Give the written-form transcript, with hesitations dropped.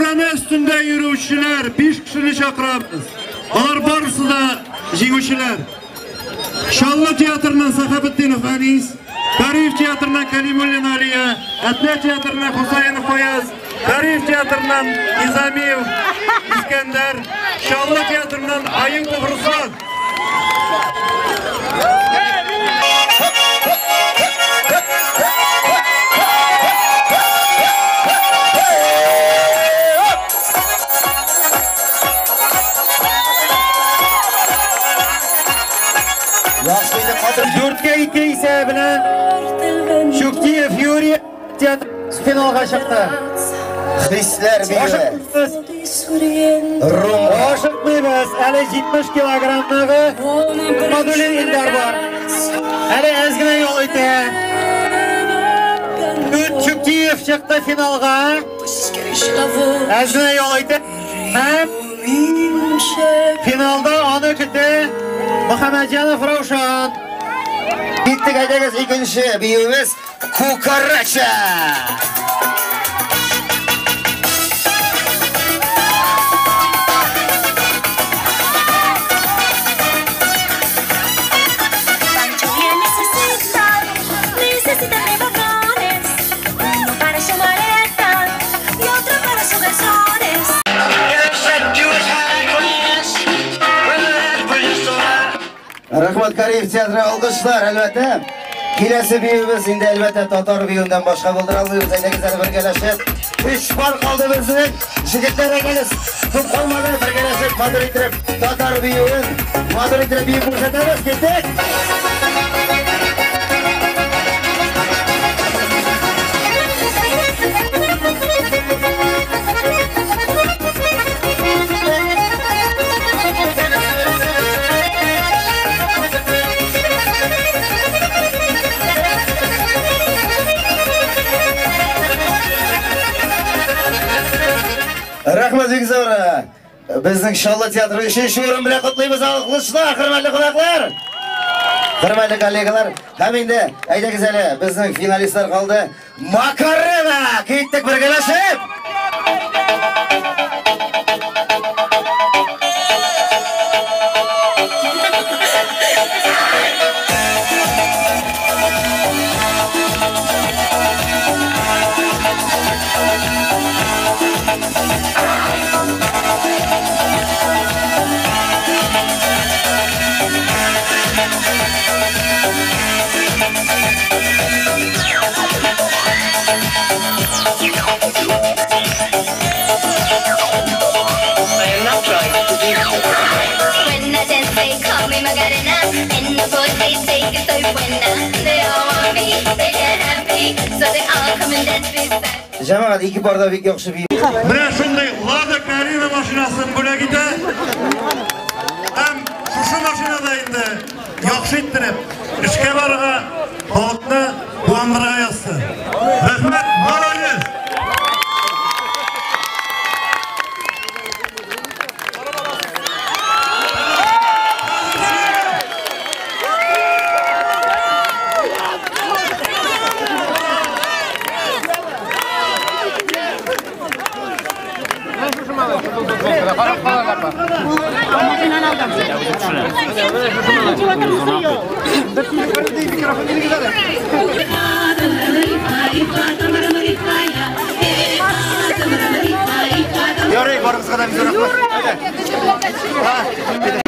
Түшәмә өстендә йөрүчеләр 5 кешене чакырабыз. Алар барысы да җиңүчеләр. Чаллы театрыннан Сахабетдинов Әнис, Кариев театрыннан Калимуллин Алия, Әтнә театрыннан Хусаинов Фаяз, Кариев театрыннан Низамиев Искәндәр, Чаллы театрыннан Аюпов Руслан. Дүрткә ике исәбенә Чуктиев Юрий театр финалга чыкты. Хисләр биюе. Румба. Ашыкмыйбыз. Әле 70 килограммдагы Мадулин Илдар бар. Әле әз генә ял итә. Чуктиев чыкты финалга. Әз генә ял итә. Һәм финалда аны көтә Мөхәммәтҗанов Раушан. Киттек, әйдәгез, икенче биюебез Кукарача. Pancho ya necesita, necesita de vagones, uno para su maleta y otro para sus garzones. Рәхмәт, Кариев театры, алкышлар, әлбәттә. Киләсе биюебез инде әлбәттә татар биюеннән башка булдыра алмыйбыз. Әйдәгез әле бергәләшеп. Өч пар калды безнең. Җегетләр, әйдәгез. Күп калмады, бергәләшеп матур итеп татар биюен, матур итеп биеп күрсәтәбез. Киттек. Рәхмәт бик зур. Безнең Чаллы театры өченче урын белән котлыйбыз, алкышлар, хөрмәтле кунаклар. Хөрмәтле коллегалар, һәм инде әйдәгез әле безнең финалистлар калды. Макарена! Киттек бергәләшеп! When I dance, they call me Macarena, and the boys they say que soy buena. They all want me, they can't have me, so they all come and dance beside me. Җәмәгать, ике парда бик яхшы бию. Менә шундый Лада Калина машинасын бүләк итә. Һәм шушы машинада инде яхшы иттереп эшкә барырга, халыкны куандырырга язсын. Рәхмәт, молодец! Ярый, барыгызга да бик зур рәхмәт.